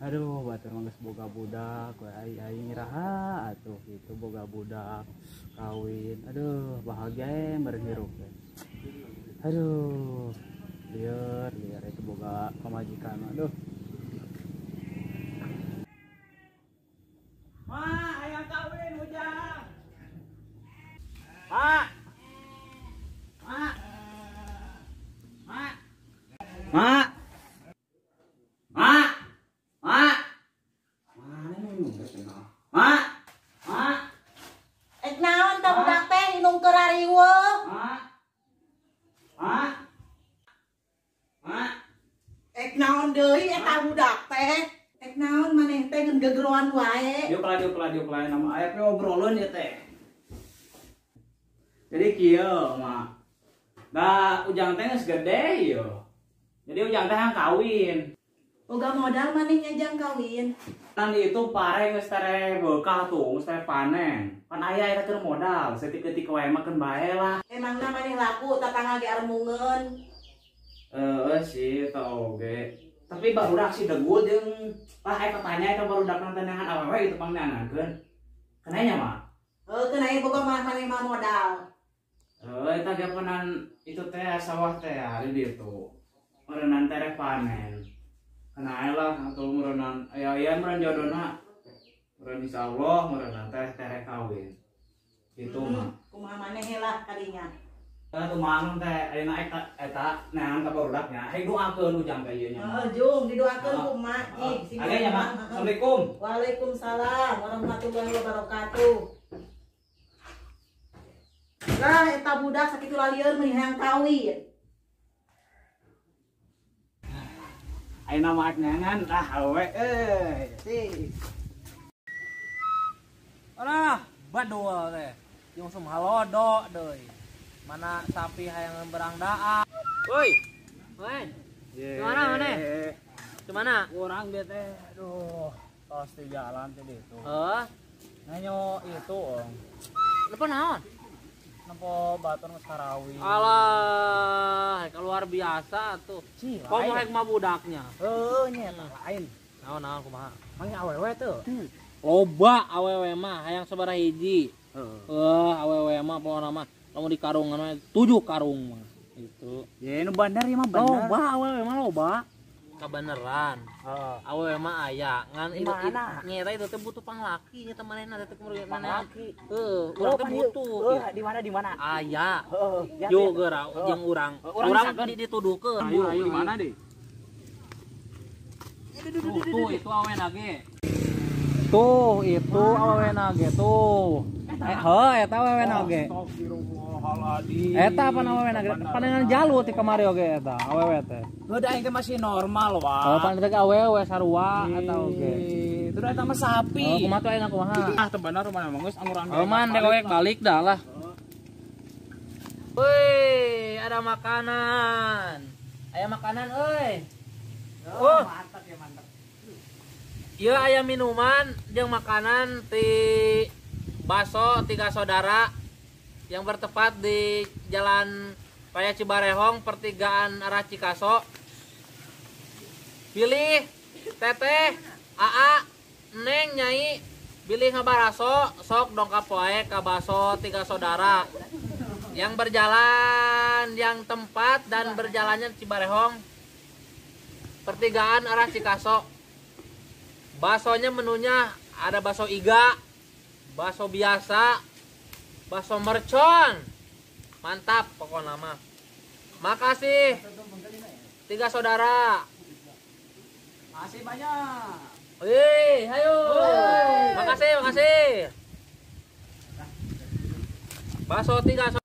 Aduh, batur mah geus boga budak, we aing iraha atuh gitu boga budak kawin. Aduh, bahagia meureun hirup teh. Aduh, lieur lieur itu boga pamajikan aduh. Ma, hayang kawin ujang. Ma. Ma. Ma. Ma. Ma. Ma. Mana minum Ma. Ma. Ek naon ta budak teh inung keur ariweuh. Ma. Ma. Ma. Ek naon deui eta budak teh? Ek naon maneh teh ngan gegeroan wae. Diuk lah nama aya pe obrolan ieu teh. Jadi kieu, Ma. Da ujang teh geus gede ieu. Jadi ujang teh hayang kawin. Boga modal maneh nyajang kawin. Kan itu pare geus tereh beukah tuh, geus tereh panen. Pan aya eta keur modal, saeutik-eutik wae mah keun bae lah. Emangna maneh laku tatangga ge armungeun. Heeh sih eta oge. Tapi barudak si degul jeung lah aya tanya eta barudak nantenehan awewe gitu pangneangankeun. Kenanya nya mah? Heuh, keun aya boga maneh mah modal. Heuh, eta ge penan itu teh sawah teh hari ditu. Meureunnan tereh panen. Kena lah atau meureunan aya aya meureun jodona. Meureun insyaallah meureunnan teh tereh kawin. Gitu mah. Kumaha maneh lah kadinya. Tah kumaha teh ayeuna eta eta neangan ka barudaknya. Hayang doakeun ujang ka ieu nya. Heeh, jung didoakeun ku mak cik sing. Aya nya, Mak. Assalamualaikum. Waalaikumsalam warahmatullahi wabarakatuh. Lah eta budak sakitu lalieun meuni hayang kawin. Ayeuna mah neangan lah awewe euy. Sih. Alah, badul teh. Jeung sumhalodo deui. Mana sapi hayang berang daa. Woi. Woi. Gimana maneh? Gimana? Urang dia teh. Aduh, tos di jalan teh ditu. Heeh. Nanyo itu, Ong. Lepo naon? Nempo batur geus karawi. Alah, luar biasa tuh. Komo hek mah budaknya. Heuh nya eta lain. Naon-naon kumaha? Mang awewe teu. Loba awewe mah hayang sabaraha hiji. Heeh. Awewe mah pokona mah lamun di karungan mah 7 karung mah gitu. Ya nu bandar ieu mah bandar. Loba awewe mah loba. Kabeneran. Heeh. Awewe mah aya ngan itu nyeta itu teh butuh panglaki nya teh manehna teh kumaha panglaki. Heuh, urang teh butuh. Heuh, di mana di mana? Aya. Heeh. Yo geura jeung urang. Urang dituduhkeun. Ayo di mana deui? Tuh itu awena ge. Tuh itu awena ge tuh. Heuh eta awena ge. Eta apa awena ge? Pandangan jalu ti kamari oge eta awewe teh. Heuh da aing teh masih normal wah. Oh pan teh awewe sarua eta oge. Itu da eta mah sapi. Oh kumaha tuh ayeuna kumaha? Ah teu bener mana mah geus anguran. Oh man dek balik dah lah. Woi, ada makanan. Aya makanan euy. Oh, mantap ya mantap. Ieu aya minuman jeung makanan ti Baso Tiga Saudara yang bertepat di Jalan Raya Cibarehong pertigaan arah Cikaso. Pilih Teteh, Aa, Neng, Nyai, pilih ngabaraso sok dongkap wae ka Baso Tiga Saudara yang berjalan yang tempat dan berjalannya Cibarehong pertigaan arah Cikaso. Basonya menunya ada baso iga, baso biasa, baso mercon. Mantap pokoknya mah. Makasih Tiga Saudara. Makasih banyak. Wih, ayo. Makasih, makasih. Baso Tiga Saudara.